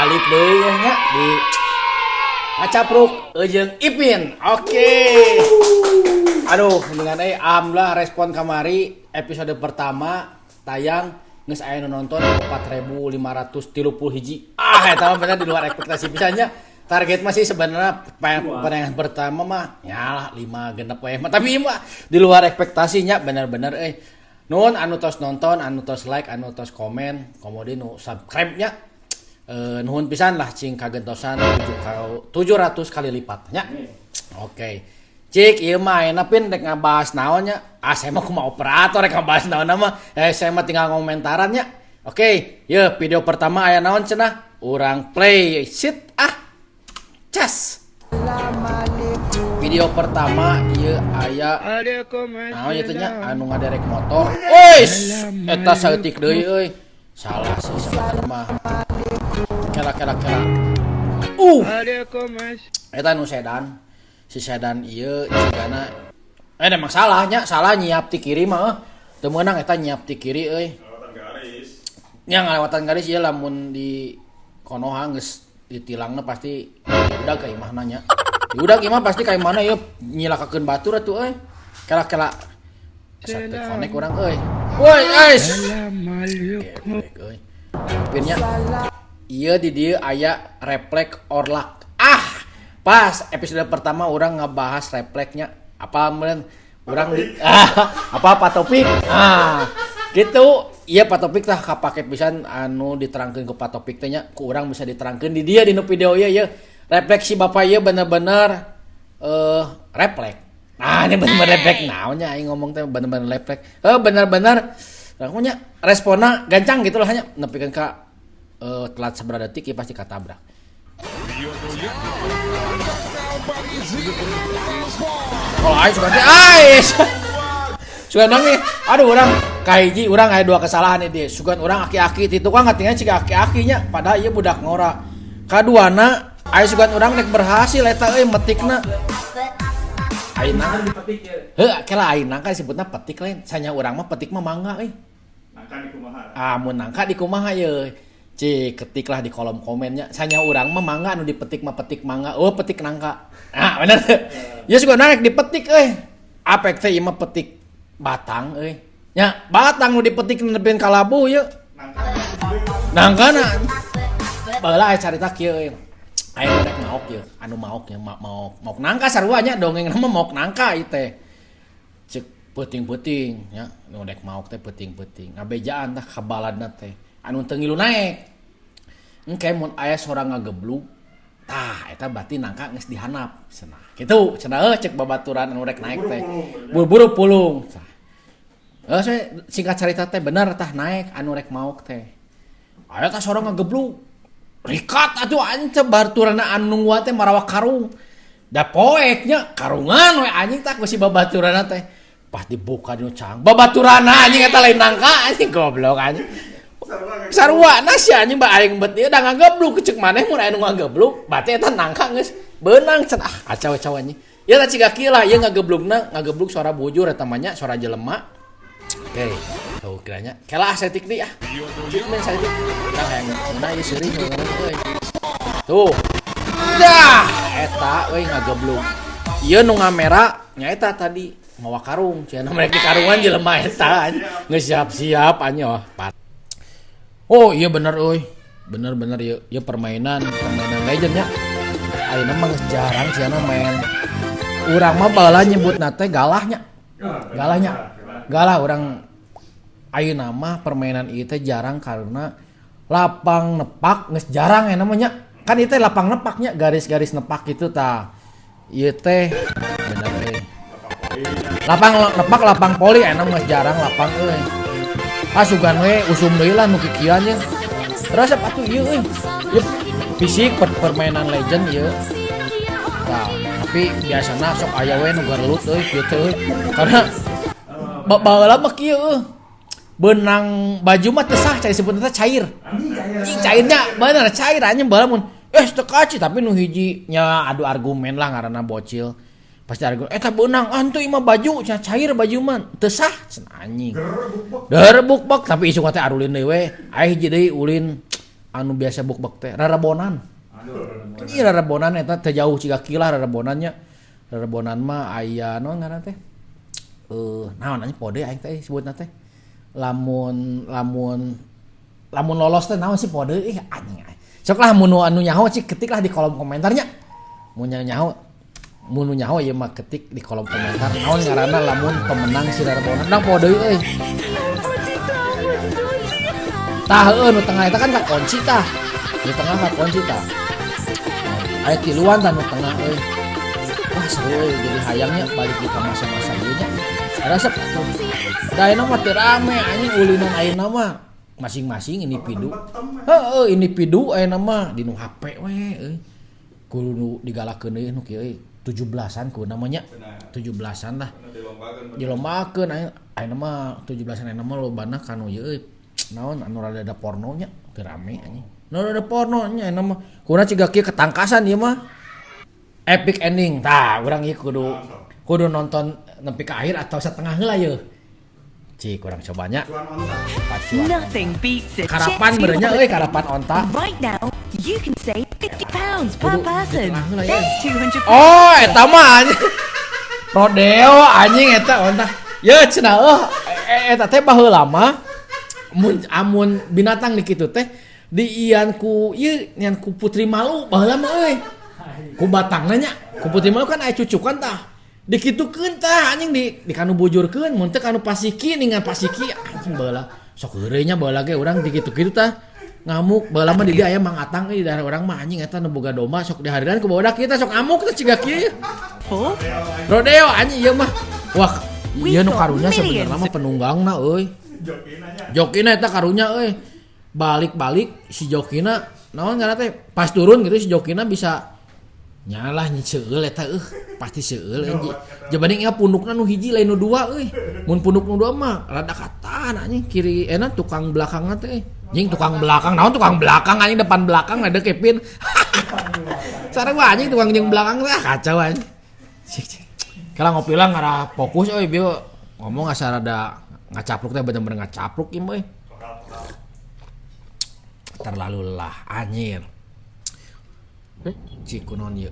Balik deui ya nya di Ngacapruk jeung Ipin. Oke. Aduh, dengan alhamdulillah respon kamari episode pertama tayang geus aya nu nonton 4531 hiji. Ah, eta mah bener di luar ekspektasi pisan nya. Target masih sebenarnya penayangan pertama mah ya lah 5 genep we mah, tapi ieu mah di luar ekspektasinya bener-bener euy. Nuhun anu tos nonton, anu tos like, anu tos komen, kemudian nu subscribe nya. Nuhun pisan lah, cing kagentosan 700 kali lipat nya. Oke. Cik, ieu mah ayeuna, Pin, rek ngabahas naon nya? Ah, saya mah kumaha operator rek ngabahas naon mah. Saya mah tinggal ngomentaran nya. Oke, ye video pertama aya naon cenah? Urang play shit ah. Cas. Video pertama ieu aya naon ieu teh nya, anu ngaderek motor. Ois, eta saeutik deui euy. Salah sih sebenarnya mah. Kela kela kela. Eta nu sedan. Si sedan ieu jigana emang salahnya, salah nyiap ti kiri mah. Teu meunang eta nyiap ti kiri euy. Nya ngalewatan garis ieu, lamun di Konoha geus ditilangna pasti udah ka imahna nya. Udah imah pasti ka imahna, ieu nyilakakeun batur atuh euy. Kela kela. Asa teu konek urang euy. Woi, ais. Geblek euy. Akhirnya ieu di dieu aya refleks orlak. Ah, pas episode pertama urang ngebahas refleksnya. Apa meureun urang di apa Pak Topik? Ah, gitu. Iya, Pak Topik tah kapake pisan anu diterangkeun ku Pak Topik teh nya, ku urang bisa diterangkeun di dia di nu video ieu ieu. Refleksi bapak ieu bener-bener refleks. Nah, ini bener-bener refleks naonnya aing ngomong teh bener-bener refleks. Bener-bener nya responna gancang gitu lah nya, nepikeun ka telat seberapa detik ya pasti katabrak. Oh, aing suka teh ais. Suka dong nih. Aduh, urang kahiji urang aya dua kesalahan nih dia. Sugan urang aki-aki ti tukang ngatingan siga aki-akinya, padahal ieu budak ngora. Kaduana aya sugan urang rek berhasil eta euy metikna. Ayeuna heuh kela ayeuna kan disebutna petik lain. Sanya urang mah petik mah mangga euy. Nangka di kumaha? Ah, mun nangka di kumaha ye? Cik, ketiklah di kolom komennya. Sanya urang mah mangga anu dipetik mah petik mangga. Oh, petik nangka. Ah, bener teu? Ya suka naik dipetik euy. Apek teh ieu mah petik batang euy. Nya, batang nu dipetik nepikeun ka labuh ye. Nangka na. Baheula aya carita kieu euy. Aya nu rek maok ye, anu maok ye, maok maok nangka sarua nya, dongeng mah maok nangka ieu teh. Cek peuting-peuting nya, nu rek maok teh peuting-peuting. Ngabejaan tah kabaladna teh. Anu teu ngilu naek. Engke mun aya sorang ngageblug, tah eta berarti nangka geus dihandap cenah. Kitu cenah heuh cek babaturan anu rek naek teh. Buru-buru pulung. Tah. Heuh, singkat carita teh bener tah naek anu rek maok teh. Aya tah sorang ngageblug. Rikat atuh anjing teh baturanna anu nungguan teh marawa karung. Da poek nya karungan we anjing tah ku si babaturanna teh. Pas dibuka dinu cang, babaturanna anjing eta lain nangka anjing, goblok anjing. Sarua si anjing ba aing bet ieu da ngageblug, cek maneh mun aya nu ngageblug berarti eta nangka geus beunang cenah. Ah, kacau-kacau anjing. Ieu tah ciga kieu lah, ieu ngageblugna ngageblug suara bujur eta mah nya, suara jelema. Oke, tuh kiranya kela saeutik deui ah. Cik men saeutik. Urang hayang ngeunah ieu seuri euy. Tuh. Dah, eta euy ngageblug. Ieu nu ngamera nyaeta tadi mawa karung, cenah mereka di karungan jelema eta geus siap-siap anjing, wah. Oh iya bener euy. Bener-bener ieu ieu permainan permainan legend nya. Ayeuna mah geus jarang cenah main. Urang mah baheula nyebutna teh galahnya. Galahnya. Galah urang ayeuna mah permainan ieu teh jarang karena lapang nepak geus jarang ya namanya. Kan ieu teh lapang nepaknya, garis-garis nepak gitu tah. Ieu teh bener euy. Lapang nepak, lapang poli ayeuna mah geus jarang lapang euy. Ah, sugan we usum deui lah nu kikian nya. Resep atuh ieu euy. Ieu fisik permainan legend ieu. Tah, tapi biasana sok aya we nu garelut euy kieu teh euy. Karena baheula mah kieu euy. Benang baju mah teu sah cai disebutna teh cair. Anjing cairnya bener cair anjing baheula mun teu kaci, tapi nu hiji nya adu argumen lah ngaranna bocil. Pasti argumen eta beunang ah teu imah baju cenah cair baju mah teu sah cenah anjing. Derbuk bek, tapi isuk teh arulin deui we. Aya hiji deui ulin Anu biasa bukbek teh rarebonan. Ih, rarebonan eta teh jauh ciga kilah rarebonannya. Rarebonan mah aya naon ngaranna teh? Naon anjing pode aing teh sebutna teh. Lamun lamun lamun lolos teh naon sih pode, ih anjing. Sok lah mun anu nyaho cik ketik lah di kolom komentarnya. Mun nyaho, mun nyaho ieu mah ketik di kolom komentar naon ngaranna lamun pemenang si rarebonan. Dang pode euy. Tah heueuh nu tengah eta kan kakunci tah. Nu tengah kakunci tah. Aya tiluan tah nu tengah euy. Wah, seru euy, jadi hayangnya balik di masa-masa ieu nya. Resep atuh. Da ayeuna mah teu rame anjing ulinan, ayeuna mah masing-masing individu. Heeh, individu ayeuna mah di nu HP we euy. Kudu nu digalakeun deui nu kieu euy. 17-an ku namanya. 17-an lah. Dilombakeun ayeuna mah 17-an, ayeuna mah lobana kanu ieu euy. Naon anu rada ada pornonya, teu rame anjing. Nu rada porno nya ayeuna mah. Kurang ciga kieu ketangkasan ieu mah. Epic ending. Tah, urang ieu kudu kudu nonton nepi ka akhir atau setengah heula yeuh. Cik, kurang cobanya. Pacuan. Nothing beats a Karapan Jet benernya euy, karapan onta. Right now, you can save £50 per Kudu person. di tengah heula ya. That's 200. Oh, eta mah anjing. Rodeo anjing eta onta. Ye cenah euh eta teh baheula mah mun amun binatang di kitu teh diian ku ieu nyan ku putri malu baheula mah euy. Ku batangna nya, ku putri malu kan aya cucukan tah. Dikitukeun tah anjing di kanu bujurkeun mun teu kanu pasiki, ningan pasiki anjing baheula. Sok heureuy nya baheula ge urang dikitu-kitu tah. Ngamuk baheula mah di dieu aya Mang Atang euy, di daerah urang mah anjing eta nu boga domba sok dihariran ku barudak kita sok ngamuk teh ciga kieu. Four. Rodeo anjing ieu mah. Wah, ieu nu karunya sebenarnya mah penunggangna euy. Jokina eta karunya euy. Balik-balik si jokina naon ngaranna teh pas turun gitu si jokina bisa nyalah seueul eta euh, pasti seueul euy. Jabanding ieu pundukna nu hiji lain nu dua euy. Mun punduk nu dua mah rada katan anjing kiri enak tukang belakangna teh. Anjing tukang belakang naon, tukang belakang anjing depan belakang ada Kevin. Sarua anjing tukang jeung belakang teh, ah, kacau anjing. Cik, cik. Kalau ngopi lah ngarah fokus euy bieu ngomong asa rada ngacapruk teh bener-bener ngacapruk ieu mah euy. Terlalu lelah anjir. Cik kunaon ieu?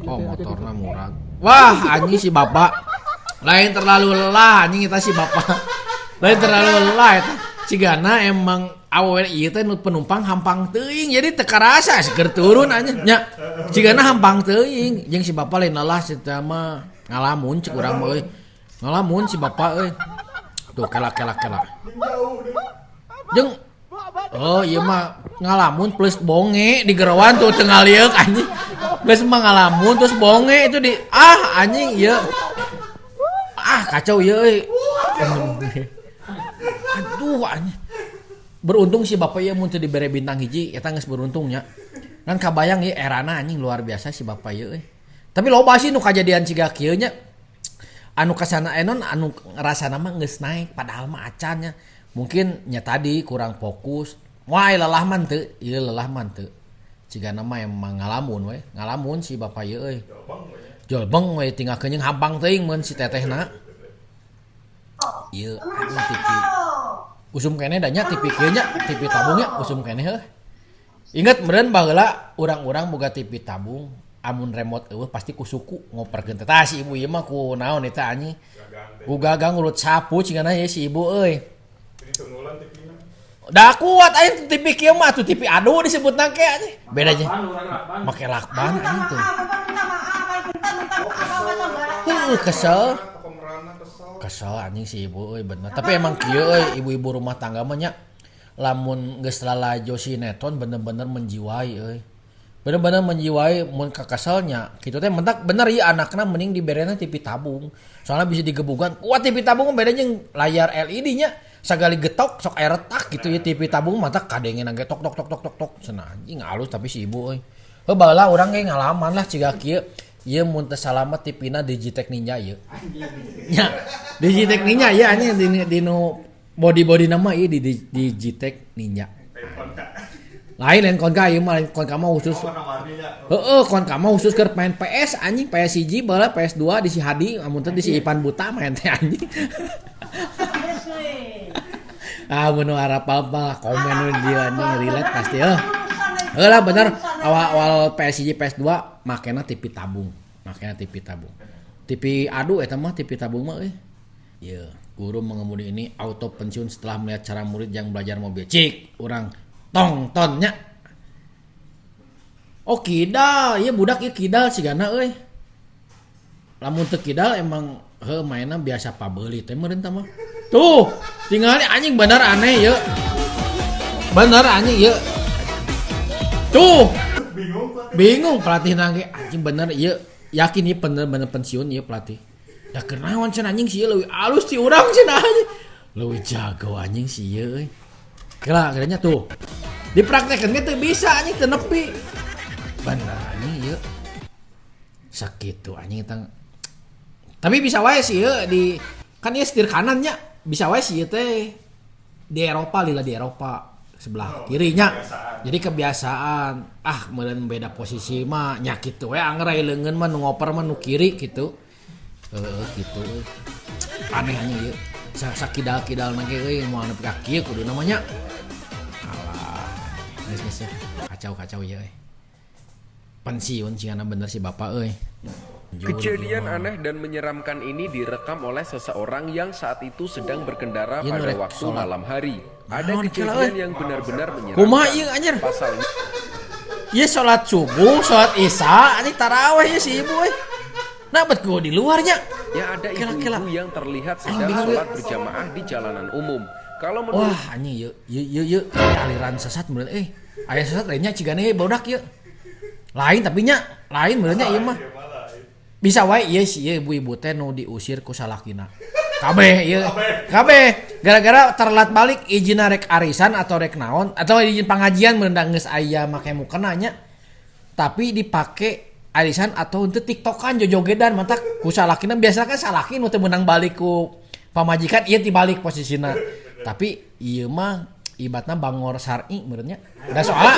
Oh, motorna murag. Wah, anjing si bapak. Lain terlalu lelah anjing eta si bapak. Lain terlalu lelah eta. Cigana emang awewe ieu teh nu penumpang hampang teuing jadi teu karasa seger turun anjing nya. Cigana hampang teuing jeung si bapak lain lelah sia mah ngalamun cek urang mah euy. Ngalamun si bapak euy. Tuh kela kela kela. Jeung oh iya mah ngalamun plus bonge di gerowan tuh teu ngalieuk anjing. Geus mah ngalamun terus bonge itu di ah anjing ieu. Ah kacau ieu euy. Aduh anjing. Beruntung si bapak ieu mun teu dibere bintang hiji eta geus beruntungnya. Kan kabayang ieu erana anjing luar biasa si bapak ieu euy. Tapi loba sih nu kajadian siga kieu nya. Anu kasana enon anu ngrasana mah geus naik padahal mah acan nya. Mungkin nya tadi kurang fokus. Wah, lelah mah teu, ieu lelah mah teu. Cigana mah emang ngalamun we, ngalamun si bapak ieu euy. Jolbeng we tinggalkeun jeung hampang teuing mun si tetehna. Ieu anjing TV. Usum keneh da nya TV kieu nya, TV tabung nya usum keneh heuh. Ingat meureun baheula urang-urang boga TV tabung, amun remote eueuh pasti ku suku ngoperkeun teh. Tah si ibu ieu mah ku naon eta anjing? Ku gagang urut sapu cigana ieu si ibu euy. Da kuat aing TV kieu mah atuh TV adu disebutna ge anjing. Beda jeung make lakban anjing tuh. Heuh, kesel. Kesel anjing si ibu euy bener. Tapi emang kieu euy ibu-ibu rumah tangga mah nya lamun geus lalajo sinetron bener-bener menjiwai euy. Bener-bener menjiwai mun kakeselnya kitu teh mentak bener ieu anakna mending diberena TV tabung. Soalnya bisa digebugan. Kuat TV tabung beda jeung layar LED nya. Sagali getok sok aya retak gitu ya TV tabung mata kadengeuna ge tok tok tok tok tok tok cenah anjing alus tapi si ibu euy. Heuh baheula urang ge ngalaman lah ciga kieu. Ieu mun teu salah mah TV-na Digitec Ninja ieu. Nya, Digitec Ninja ieu anjing di nu body-body nama ieu di Digitec Ninja. Lain lain konka ieu mah, lain konka mah khusus. Heeh, konka mah khusus keur main PS anjing, PS 1 baheula PS 2 di si Hadi, amun teu di si Ipan Buta main teh anjing. Ah, mun nu arapal mah komen we dia anjing, relate pasti heuh. Heuh lah, bener, awal-awal PS1 PS2 makena TV tabung, makena TV tabung. TV adu eta mah, TV tabung mah euy. Ieu, guru mengemudi ini auto pensiun setelah melihat cara murid yang belajar mobil. Cik, urang tongton nya. Oh, kidal, ieu budak ieu kidal sigana euy. Lamun teu kidal emang heuh mainna biasa pabeuli teh meureun tah mah. Tuh, tingali anjing, bener aneh ieu. Bener anjing ieu. Tuh. Bingung pelatih ge anjing, bener ieu, yakin ieu bener-bener pensiun ieu pelatih. Da keur naon cenah anjing, si ieu leuwih alus ti urang cenah anjing. Leuwih jago anjing si ieu euy. Kela geranya tuh. Dipraktekeun ge teu bisa anjing, teu nepi. Bener anjing ieu. Sakitu anjing eta. Tapi bisa wae sih ieu di kan ieu setir kanannya, bisa wae sih ieu teh di Eropa lila, di Eropa sebelah kirinya. Jadi kebiasaan, ah meureun beda posisi mah nya kitu we, anger aya leungeun mah nu ngoper mah nu kiri gitu. Heeh gitu euy. Aneh anjing ieu. Sakidal-kidalna ge euy, moal nepi ka kieu kudu namanya. Alah, geus geus ya. Kacau-kacau ieu euy. Pensiun cigana bener si bapak euy. Kejadian aneh dan menyeramkan ini direkam oleh seseorang yang saat itu sedang berkendara Ieu nu pada rek waktu sholat. Malam hari. Ada Naon kela, kejadian euy? Yang benar-benar menyeramkan. Kumaha ieu anjir? Pasalnya Ieu sholat subuh, sholat isya, anjing taraweh ieu si ibu euy. Nah, bet gua di luarnya. Ada Kela, kela. ibu-ibu yang terlihat sedang Bingung, sholat berjamaah di jalanan umum. Kalau menurut Wah, anjing ieu ieu ieu ieu aliran sesat meureun euy. Aya sesat lainnya cigana ieu barudak ieu. Lain tapi nya, lain meureun nya ieu mah. Bisa wae ieu si ieu ibu-ibu teh nu diusir ku salakina. Kabeh ieu. Kabeh gara-gara terlat balik, izin rek arisan atau rek naon atau izin pengajian meureun geus aya make mukena nya. Tapi dipake arisan atau untuk tiktokan jojogedan mantak ku salakina. Biasanya kan salaki nu teu meunang balik ku pamajikan, ieu dibalik posisina. Tapi ieu mah ibatna bangor syar'i meureun nya. Da soalna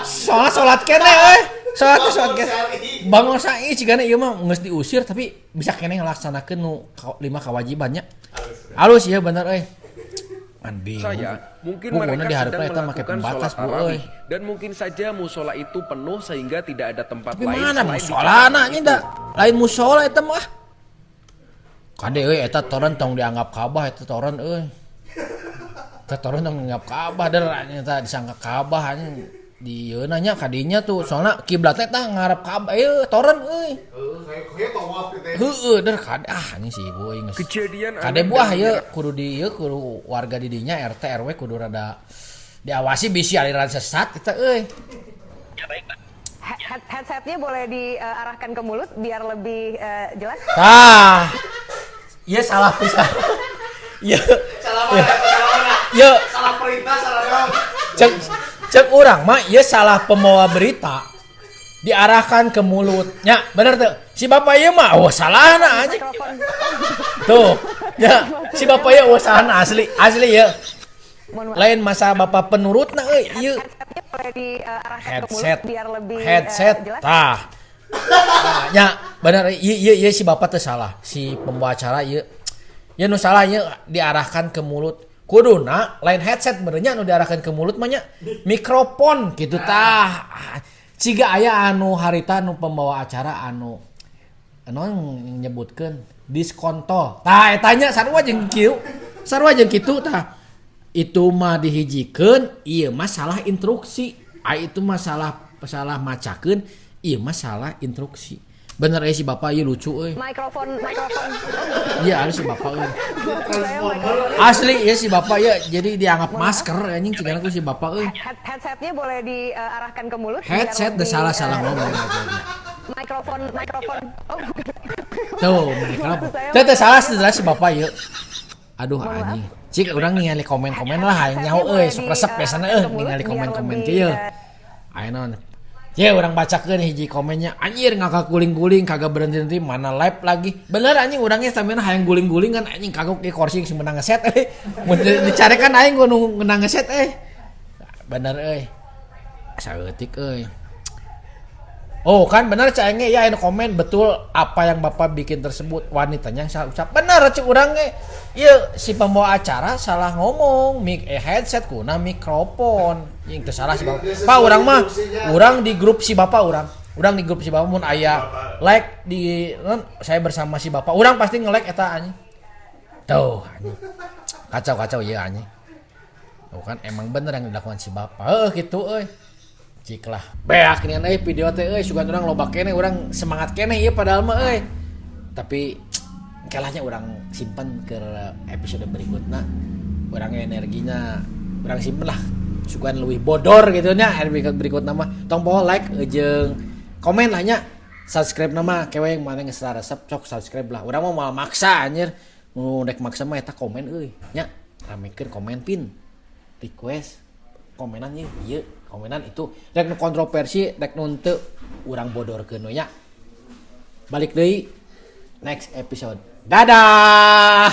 soalna salat keneh euy. Salat teh salat keneh. Bangor syar'i cigana ieu mah geus diusir tapi bisa keneh ngalaksanakeun nu lima kewajibannya. Halus ieu bener euy. An bingung. Saya, mungkin Bu, mereka di sedang eta make melakukan pembatas, sholat Bu euy. tarawih dan mungkin saja musola itu penuh sehingga tidak ada tempat Tapi lain mana selain di musola jalanan anjing itu. Da lain musola eta mah. Kade euy, eta toren tong dianggap Ka'bah, eta toren euy. Eta toren tong dianggap Ka'bah der anjing, eta disangka Ka'bah anjing di ieu nya kadinya tuh, soalna kiblatnya eta ngarep Ka'bah ieu toren euy. Kayak tawaf gitu ya. Heeh der kade, ah anjing si ibu euy geus. Kejadian Kade aneh buah dan ieu kudu di ieu, kudu warga di dinya RT RW kudu rada diawasi bisi aliran sesat eta euy. Headsetnya boleh diarahkan ke mulut biar lebih jelas. Tah. Ieu salah pisan. Ieu. Salah mana? Salah mana? Ieu Salah perintah, salah naon? Cek cek urang mah ieu salah pembawa berita, diarahkan ke mulutnya bener tuh. Si bapak ieu mah oh salahna anjing. Mikrofon. Tuh ya, si bapak ieu oh salahna asli asli ya. Mohon maaf. Lain masa bapak penurutna euy ieu. Headsetnya boleh diarahkan ke mulut Headset biar lebih headset jelas. Tah. Nah, ya bener ieu ieu ieu si bapak teh salah, si pembawa acara ieu ya nu salah. Ieu diarahkan ke mulut, kuduna lain headset benernya nu diarahkan ke mulut mah nya, mikrofon gitu tah. Ah, ciga aya anu harita nu pembawa acara anu anu nyebutkeun diskontol tah, eta nya sarua jeung kieu, sarua jeung kitu tah. Itu mah dihijikeun, ieu mah salah instruksi. Ah, itu mah salah salah macakeun, ieu mah salah instruksi. Bener eh si bapak ieu lucu euy. Mikrofon, mikrofon. Iya halus si bapak euy. Saya mikrofon. Asli ya si bapak ya, jadi dianggap masker anjing cigana ku si bapak euy. Headsetnya boleh diarahkan ke mulut biar Headset lebih, deh, salah salah ngomong. Mikrofon, mikrofon. Oh, Tuh, mikrofon. Teh teh salah salah si bapak ieu. Aduh anjing. Cik urang ningali komen-komen lah hayang nyaho euy, sok resep biasana euy ningali komen-komen kieu. Aya naon? Ye urang bacakeun hiji komennya. Anjir ngakak guling-guling kagak berhenti-henti, mana live lagi. Bener anjing, urangnya stamina hayang guling-guling kan anjing, kagok di kursi sing menang ngeset euy. Mun dicarekan aing gua nu menang ngeset euy. Bener euy. Saeutik euy. Oh kan benar cek aing ge ya, anu komen betul apa yang Bapak bikin tersebut, wanitanya yang salah ucap. Benar cek urang ge. Ieu si pembawa acara salah ngomong mic headset kuna mikrofon. Yang teu salah si bapak. Pak, urang mah urang di grup si bapak urang. Urang di grup si bapak mun aya like di non, saya bersama si bapak. Urang pasti nge-like eta anjing. Tuh anjing. Kacau-kacau ieu anjing. Tuh kan emang bener yang dilakukan si bapak. Heuh gitu euy. Cik lah. Beak nian euy video teh euy, sugan urang loba keneh, urang semangat keneh ieu padahal mah euy. Tapi kelahnya urang simpen ke episode berikutnya. Urang energinya urang simpen lah. Sugan leuwih bodor gitu nya episode berikutna mah. Tong poho like jeung komen lah nya. Subscribe nama kewe yang mana geus resep sok subscribe lah. Urang mah moal maksa anjir. Nu rek maksa mah eta komen euy nya. Ramekeun komen pin request komenan ieu ieu komenan itu rek nu kontroversi rek nu henteu urang bodorkeun we nya. Balik deui next episode. Dadah.